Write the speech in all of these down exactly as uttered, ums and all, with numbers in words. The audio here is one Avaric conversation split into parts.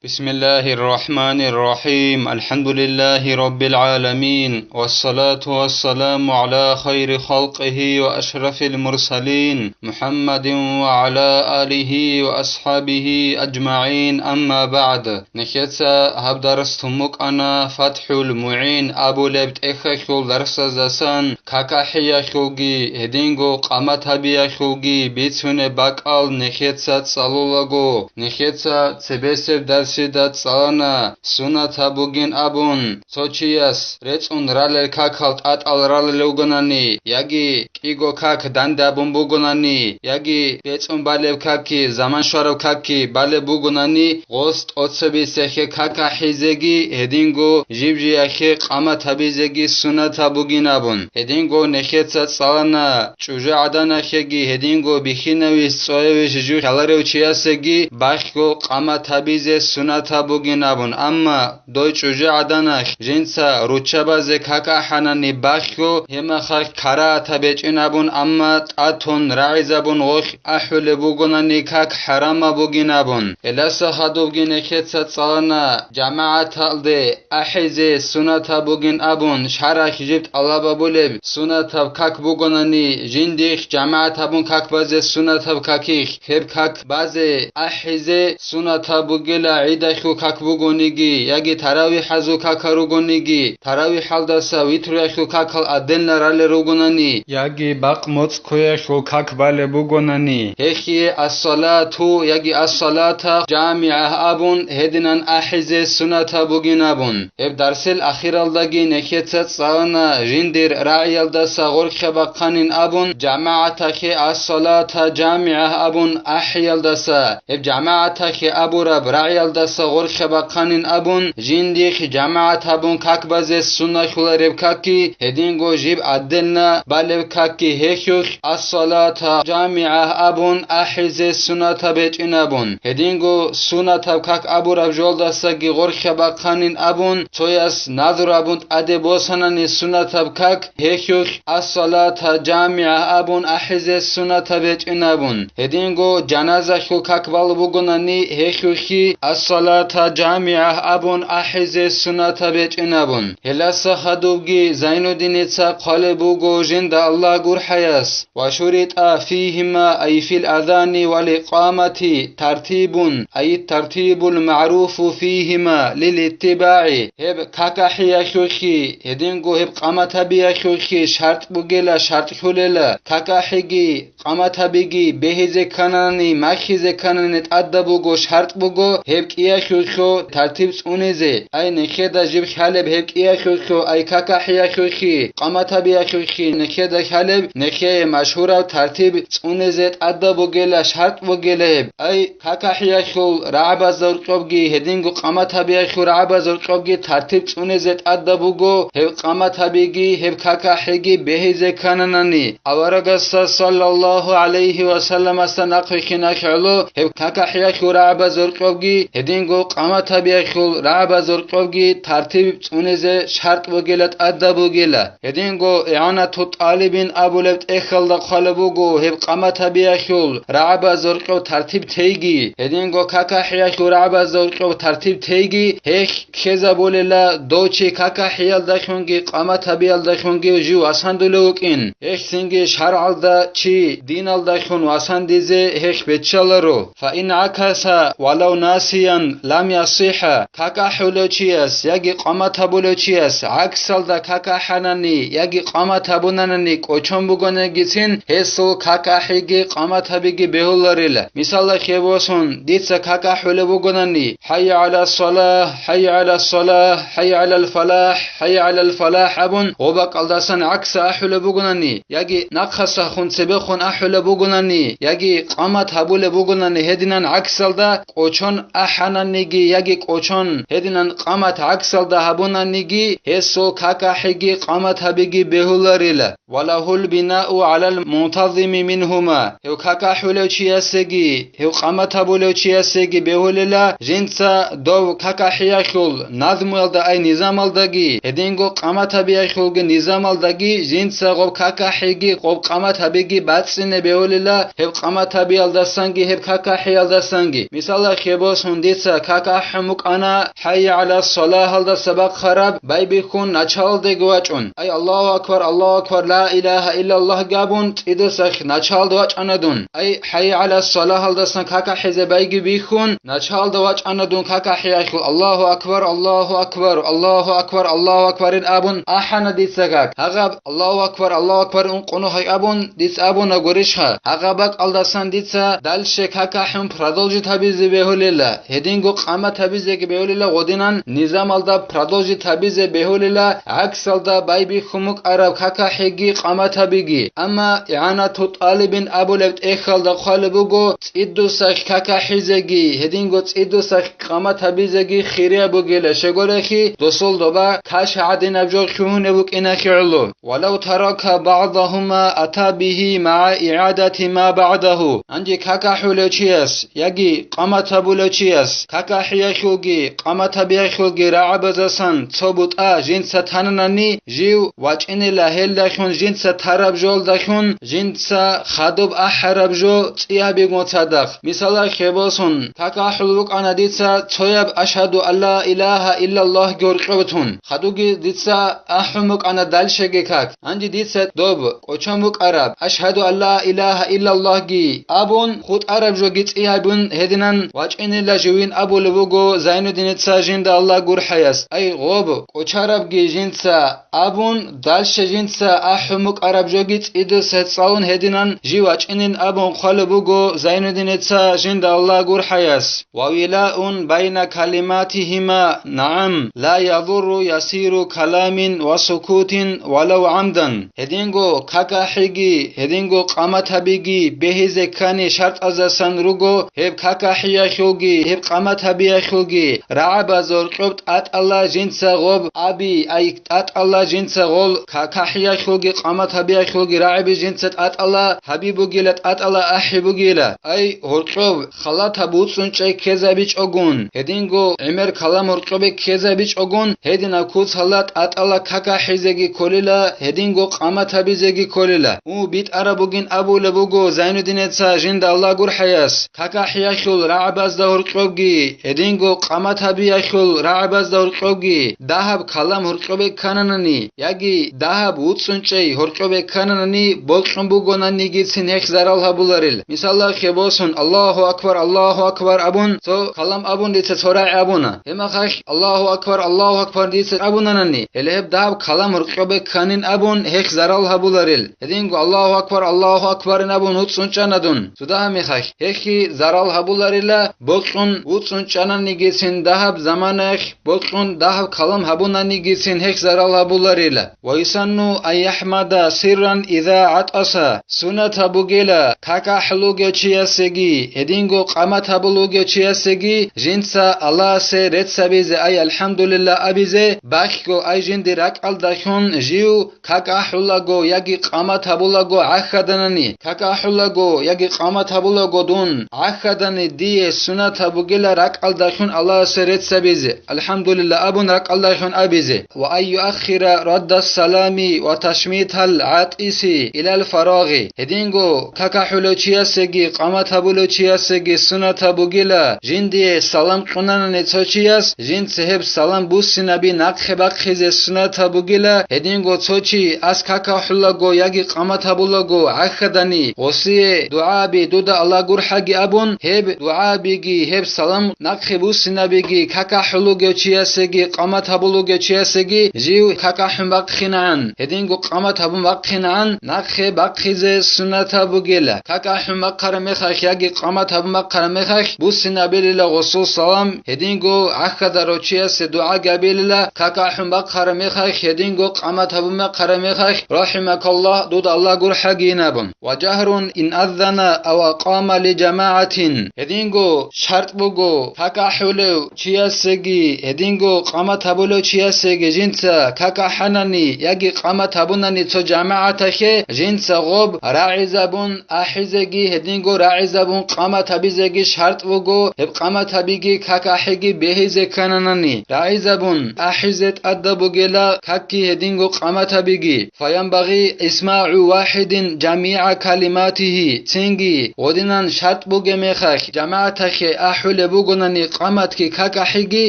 بسم الله الرحمن الرحيم. الحمد لله رب العالمين. والصلاة والسلام على خير خلقه وأشرف المرسلين محمد وعلى آله وأصحابه أجمعين. أما بعد. Нехеца гьаб дарс туммукӀана ФатхӀул МугӀин абулеб тӀехьалъул дарсаздасан какахӀиялъулги, гьединго къамат гьабиялъулги бицунеб бакӀал нехеца цӀалулаго, нехеца цебесеб дарсида цӀалана, сунат гьабугин абун, цо чияс рецӀун ралел какал тӀатӀал ралел ругонани, яги кӀиго как данде абун бугонани, яги бецӀун балеб какги, заман щвараб какги балеб бугонани, гъос тӀоцебесехъе какахӀизеги, гьединго жиб-жиялъе къамат гьабизеги сунат гьабугин абун. Гьединго нехеца цӀалана, чӀужугӀаданахъеги, гьединго бихьинавис, цӀоявис жив хӀаларев чиясеги бахго къамат гьабизе сунат гьабугин абун. Амма дой чӀужугӀаданалъ жинца руччабазе как ахӀанани бахго, гьемахалъ карагьатаб гьечӀин абун, амма тӀатун рагӀизабун гъолъ ахӀулеб бугонани как хӀарамаб бугин абун. Гьеласа хадубги нехеца цӀалана, жамагӀаталде ахӀизе сунат гьабугин абун, шаргӀалъ жиб тӀалаб гьабулеб сунатаб как бугонани, жиндихъ жамагӀат гьабун как базе сунатаб какихъ, гьеб как базе ахӀизе сунатаб бугила гӀидалъул как бугониги, яги таравихӀазул какал ругониги, таравихӀалдаса витруялъул какал отдельно ралел ругонани, яги бакъ моцӀ ккоялъул как балеб бугонани, гьелъие ас-салату яги ас-салата жамигӀа абун гьединан ахӀизе сунатаб бугин абун. Гьеб дарсил ахиралдаги нехеца цӀалана, жиндир рагӀиялдаса гъоркьа бахъанин абун, жамагӀатахъе ас-салата жамигӀа абун ахӀиялдаса, гьеб жамагӀатахъе абураб рагӀиялдаса гъоркьа бахъанин абун, жиндихъ жамагӀат гьабун как базе суннахьулареб какги, гьединго жиб отдельно балеб какги гьелъулъ ас-салата жамигӀа абун ахӀизе сунатаб гьечӀин абун, гьединго сунатаб как абураб жолдасаги гъоркьа бахъанин абун, цояс назру абун тӀаде босанани сунатаб как, гьелъулъ ас-салата жамигӀа абун ахӀизе сунатаб гьечӀин абун, гьединго жаназалъул как балеб бугонани, гьелъулъги ас-салата жамигӀа абун ахӀизе сунатаб гьечӀин абун. Гьеласа хадубги Зайнуддиница хъвалеб буго жинда Аллагь гурхӀаяс: وشرط فيهما أي في الأذان والإقامة ترتيب أي الترتيب المعروف فيهما للاتباع. Гьеб какахӀиялъулъги, гьединго гьеб къамат гьабиялъулъги шартӀ бугела, шартӀлъулела, какахӀиги къамат гьабиги бегьизе кканани, махьизе кканани тӀадаб буго, шартӀ буго, гьеб кӀиялъулъго тартиб цӀунизе, ай нехеда жиб хьалеб гьеб кӀиялъулъго, ай какахӀиялъулъги, къамат гьабиялъулъги нехеда хьалеб, нехее машгьурав тартиб цӀунизе тӀадаб бугела, шартӀ бугела гьеб. Ай какахӀиялъул рагӀабазда гьоркьобги, гьединго къамат гьабиялъул рагӀабазда гьоркьобги тартиб цӀунизе тӀадаб буго, гьеб къамат гьабиги, гьеб какахӀиги бегьизе ккананани, аварагасда саллаллагьу гӀалайгьи ва салламасда нахъвихьиналъ гӀоло гьеб какахӀиялъул рагӀабазда гьоркьобги, гьединго къамат гьабиялъул рагӀабазда гьоркьобги тартиб цӀунизе шартӀ бугела, тӀадаб бугела. Гьединго ИгӀанату ТӀалибин абулеб тӀехьалда хъвалеб буго гьеб къамат гьабиялъул рагӀабазда гьоркьоб тартиб тейги, гьединго какахӀиялъул рагӀабазда гьоркьоб тартиб тейги, гьелъ ккезабулела дов чи какахӀиялдалъунги къамат гьабиялдалъунги жив васандулев вукӀин. Гьелъ цинги шаргӀалда чи диналдалъун васандизе гьелъ биччаларо. فإن عكس ولو ناسيا لم يصح. Как ахӀулев чияс яги къамат гьабулев чияс гӀаксалда как ахӀанани яги къамат гьабунанани кӀочон бугонигицин, гьесул как ахӀиги къамат гьабиги бегьуларила. Мисалда, хебосун, дица как ахӀулеб бугонани, «ХӀайя гӀала салагь, хӀайя гӀала салагь, хӀайя гӀалал фалахь, хӀайя гӀалал фалахь» абун, гъобакӀалдасан гӀакса ахӀулеб бугонани, яги нахъасахун цебехун ахӀулеб бугонани, яги къамат гьабулеб бугонани гьединан гӀаксалда кӀочон ахӀананиги яги кӀочон гьединан къамат гӀаксалда гьабунаниги, гьесул как ахӀиги къамат гьабиги бегьуларила. «Ва лагьул бинау гӀалал мунтазими мингьума». Гьев как ахӀулев чиясеги, гьев къамат гьабулев чиясеги бегьулела, жинца дов как ахӀиялъул назмуялда, ай низамалдаги, гьединго къамат гьабиялъулги низамалдаги, жинца гъоб как ахӀиги гъоб къамат гьабиги бацӀцӀине бегьулела, гьеб къамат гьабиялдасанги гьеб как ахӀиялдасанги. Мисалда, хебосун, Дица как ахӀун букӀана, хӀайя гӀала салагьалдаса бахъараб байбихьун началдеги вачӀун. Ай, Аллагьу акбар, Аллагьу акбар, ла илагьа иллаллагь габун, цӀидасахъ началда вачӀана дун. Ай, хӀайя гӀала салагьалдасан как ахӀизе байги бихьун, началда вачӀана дун как ахӀиялъул, Аллагьу акбар, Аллагьу акбар, Аллагьу акбар, Аллагьу акбарин абун ахӀана дица как. Гьагъаб Аллагьу акбар, Аллагьу акбар ункъону гьай абун дица абуна гурищха? Гьагъаб бакӀалдасан дица дальше как ахӀун продолжить гьабизе бегьулела, гьединго къамат гьабизеги бегьулела, гъодинан низамалда продолжить гьабизе бегьулела, гӀаксалда байбихьун букӀараб как ахӀиги къамат гьабиги. Амма игӀанату тӀалибин абулеб тӀехьалда хъвалеб буго, цӀидусахъ как ахӀизеги, гьединго цӀидусахъ къамат гьабизеги хирияб бугила, щегорехи, досул доба каш гӀадинаб жо хьугьунеб букӀинахи гӀоло. «Валав тарака багӀдагьума ата бигьи магӀа игӀадати ма багӀдагьу». Гьанже как ахӀулев чияс яги къамат гьабулев чияс как ахӀиялъулги къамат гьабиялъулги рагӀабазасан цо бутӀа жинца тананани, жив вачӀинила гьелдалъун, жинца тараб жолдалъун, жинца хадуб ахӀараб жо цӀи гьабигун цадахъ. Мисалалъе босун, как ахӀул букӀана дица цояб «Ашгьаду ан ла илагьа иллаллагь» гьоркьоб тун. Хадуги дица ахӀун букӀана дальшеги как. Гьанже дица доб кӀочон букӀараб «Ашгьаду ан ла илагьа иллаллагьги» абун, хутӀараб жоги цӀи гьабун гьединан вачӀинила живин абулеб буго Зайнуддиница жинда Аллагь гурхӀаяс. Ай, гъоб кӀочарабги жинца абун, дальше жинца ахӀун букӀараб жоги цӀидаса цӀалун гьединан жив вачӀинин абун хъвалеб буго Зайнуддиница жинда Аллагь гурхӀаяс. «Ва вилаун байна калиматигьима, нагӀам, ла ядурру ясиру каламин ва сукутин валав гӀамдан». Гьединго как ахӀиги, гьединго къамат гьабиги бегьизе ккани шартӀаздасан руго, гьеб как ахӀиялъулги, гьеб къамат гьабиялъулги рагӀабаз гьоркьоб тӀатӀала жинца гъоб аби, ай, тӀатӀала жинца гъол как ахӀиялъулги къамат гьабиялъулги рагӀаби жинца тӀатӀала гьаби бугила, тӀатӀала ахӀи бугила. Ай, гьоркьоб халатаб буцӀцӀун чӀей ккезабичӀогун, гьединго гӀемер калам гьоркьобе ккезабичӀогун, гьединаб куцала тӀатӀала как ахӀизеги кколила, гьединго къамат гьабизеги кколила. У, битӀараб бугин абулеб буго Зайнуддинеца жинда Аллагь гурхӀаяс, как ахӀиялъул рагӀабазда гьоркьобги, гьединго къамат гьабиялъул рагӀабазда гьоркьобги дагьаб калам гьоркьобе ккананани, яги дагьаб вуцӀцӀун чӀей гьоркьобе ккананани, бокьун бугонанигицин гьелъ зарал гьабуларил. Мисалалъе босун, «Аллагьу акбар, Аллагьу акбар» абун, цо калам абун дица цо рагӀи абуна. Гьебмехалъ, «Аллагьу акбар, Аллагьу акбар» дица абунанани, гьеле гьеб дагьаб калам гьоркьобе кканин абун гьелъ зарал гьабуларил. Гьединго «Аллагьу акбар, Аллагьу акбарин» абун вуцӀцӀун чӀана дун. Цо дагьаб мехалъ, гьелъги зарал гьабуларила, бокьун вуцӀцӀун чӀананигицин дагьаб заманаялъ, бокьун дагьаб калам гьабунанигицин гьелъ зарал гьабуларила. «Ва юсанну ан яхӀмада сирран иза гӀатӀаса». Суннатаб бугила, как ахӀулев чиясеги, гьединго къамат гьабулев чиясеги жинца Аллагьасе рецц гьабизе, ай, «АлхӀамдулилла» абизе, бахго, ай, жинди ракӀалдалъун жив как ахӀулаго яги къамат гьабулаго гӀахьаданани, как ахӀулаго яги къамат гьабулаго дун гӀахьадани, дие суннатаб бугила ракӀалдалъун Аллагьасе рецц гьабизе, «АлхӀамдулилла» абун ракӀалдалъун абизе. «Ва ан юаххира радда салами ва ташмитал гӀатӀиси илал фарагъи». Гьединго как ахӀулев чиясеги къамат гьабулев чиясеги суннатаб бугила, жиндие салам кьунанани цо чияс, жинца гьеб салам буссинаби нахъе бахъизе суннатаб бугила, гьединго цо чи ас как ахӀулаго яги къамат гьабулаго гӀахьадани, гъосие дугӀаби «Дуда Аллагь гурхӀаги» абун, гьеб дугӀабиги гьеб салам нахъе буссинабиги как ахӀулев чиясеги къамат гьабулев чиясеги жив как ахӀун бахъинегӀан, гьединго къамат гьабун бахъинегӀан, нахъе бахъизе суннатаб бугила. Как ахӀун бахъараб мехалъ яги къамат гьабун бахъараб мехалъ буссинабилила гъосул салам, гьединго гӀахьадарав чиясе дугӀаги абилила, как ахӀун бахъараб мехалъ гьединго къамат гьабун бахъараб мехалъ «РахӀимакаллагь, дуда Аллагь гурхӀаги» абун. «Ва жагьрун ин аззана ав акъама ли жамагӀатин». Гьединго шартӀ буго, как ахӀулев чиясеги, гьединго къамат гьабулев чиясеги жинца как ахӀанани яги къамат гьабунани цо жамагӀаталъе, жинца гъоб рагӀизабун ахӀизеги, гьединго рагӀизабун къамат гьабизеги шартӀ буго, гьеб къамат гьабиги как ахӀиги бегьизе ккананани. РагӀизабун ахӀизе тӀадаб бугела какги гьединго къамат гьабиги. «Фаянбагъи исмагӀу вахӀидин жамигӀа калиматигьи». Цинги, гъодинан шартӀ бугеб мехалъ, жамагӀаталъе ахӀулеб бугонани къаматги какахӀиги,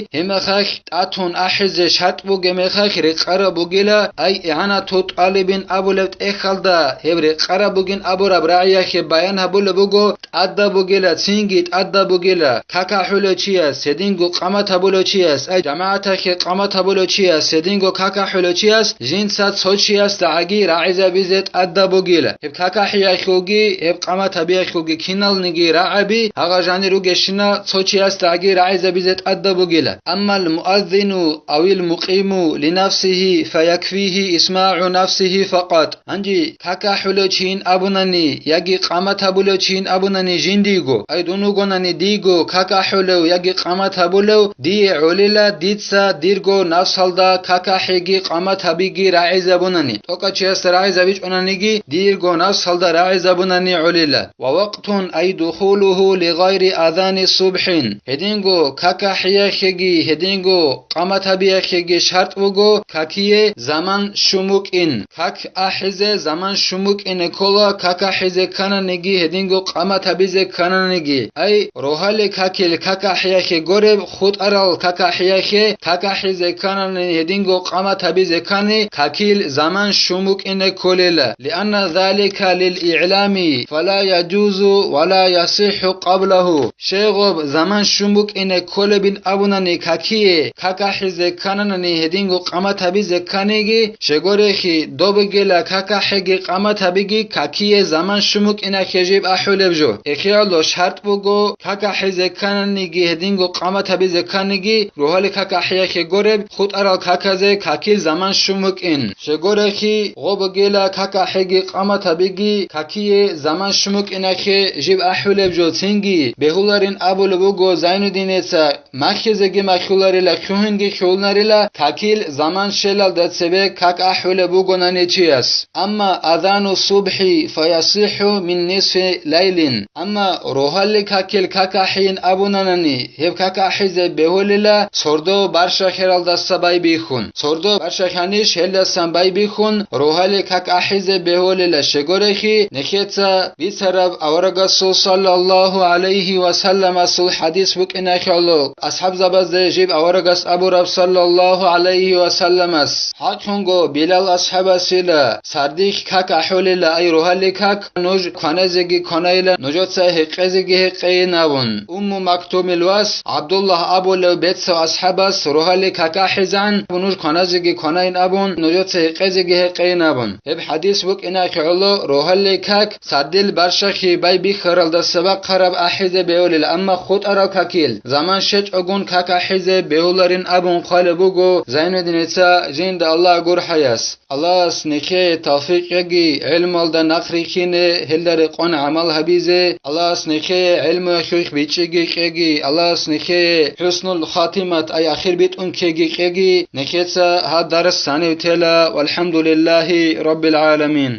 гьеб мехалъ тӀатун ахӀизе шартӀ бугеб мехалъ рекъараб бугила, ай игӀанату тӀалибин абулеб тӀехьалда, гьеб рекъараб бугин абураб рагӀиялъе баян гьабулеб буго, тӀадаб бугила, цинги тӀадаб бугила, какахӀулев чияс, гьединго къамат гьабулев чияс, ай жамагӀаталъе къамат гьабулев чияс, гьединго какахӀулев чияс, жинца цо чиясдагӀаги рагӀизабизе тӀадаб бугила. Гьеб какахӀиялъулги, гьеб къамат гьабиялъулги киналниги рагӀаби гьагъа жанир ругещина цо чиясдагӀаги рагӀизабизе тӀадаб бугила. Аммал муаззину авил мукъиму линафсигьи фаякфигьи исмагӀу нафсигьи факъат. Гьанже какахӀулев чийин абунани яги къамат гьабулев чийин абунани жиндиего, ай дун вугонани диего какахӀулев яги къамат гьабулев, дие гӀолила дица дирго нафсалда какахӀиги къамат гьабиги рагӀизабунани, тӀокӀав чиясда рагӀизабичӀонаниги, дирго нафсалда рагӀизабунани гӀолила. Ва вакътун ай духулуху лигъайри азани субхӀин. Гьединго какахӀиялъеги, гьединго къамат гьабиялъеги шартӀ буго какие заман щун букӀин. Как ахӀизе заман щун букӀине ккола, какахӀизе ккананиги, гьединго къамат гьабизе ккананиги. Ай, рогьалил какил какахӀиялъе гореб, хутӀарал какахӀиялъе какахӀизе кканани гьединго къамат гьабизе ккани, какил заман щун букӀине кколела. Лианна залика лил игӀлами, фала яджузу ва ла ясихӀу къаблагьу. Щайгъуб заман щун букӀине кколебин абунани какие, какахӀизе ккананани гьединго къамат гьабизе кканиги, щегорехи, добигила какахӀеги къамат гьабиги какие заман щун букӀиналъе жиб ахӀулеб жо. Эхиялъул шартӀ буго, какахӀизе ккананиги гьединго къамат гьабизе кканиги, рогьалил какахӀиялъе гореб, хутӀарал каказе какил заман щун букӀин. Щегорехи, гъо бугила какахӀеги къамат гьабиги какие заман щун букӀиналъе жиб ахӀулеб жо. Цинги бегьуларин абулеб буго Зайнуддинеца, махьизеги махьуларила, лъугьинги лъугьунарила, какил заман щелалда цебе как ахӀулеб бугонани чияс. Амма азану субхӀи фаясихӀу мин нисфи лайлин. Амма рогьалил какил какахӀин абунанани, гьеб какахӀизе бегьулила сордо барща хералдаса байбихьун. Сордо барща хьанищ гьелдасан байбихьун, рогьалил какахӀизе бегьулила. Щегорехи, нехеца бицараб аварагасул саллаллагьу гӀалайгьи ва салламасул хӀадис букӀиналъул, асхӀабзабазде жиб аварагас абураб саллаллагьу гӀалайгьи ва салламас: «ХӀакълъунго Билал асхӀабасила сардилъ как ахӀулила, ай рогьалил как, нуж кваназеги кванайила, нужеца гьекъезеги гьекъейин», – абун. Умму Мактумил вас ГӀабдуллагь абулев бецав асхӀабас рогьалил как ахӀизегӀан, нуж кваназеги кванайин абун, нужеца гьекъезеги гьекъейин абун. Гьеб хӀадис букӀиналъе гӀоло рогьалил как сардил барщахъе байбихьаралдаса бахъараб ахӀизе бегьулел, амма хутӀарал какил заман щечӀогун как ахӀизе бегьуларин абун хъвалеб буго Зайнуддиница, жинда Аллагь гурхӀаяс. Аллагьас нехее тавфикъ кьеги, гӀелмалда нахъ рихьине, гьелда рекъон гӀамал гьабизе. Аллагьас нехее гӀелмуялъулъ бичӀчӀиги кьеги, Аллагьас нехее хӀуснул хатимат, ай ахир битӀун ккеги кьеги. Нехеца гьаб дарс гьанив тела. ВалхӀамдулиллагьи раббил гӀаламин.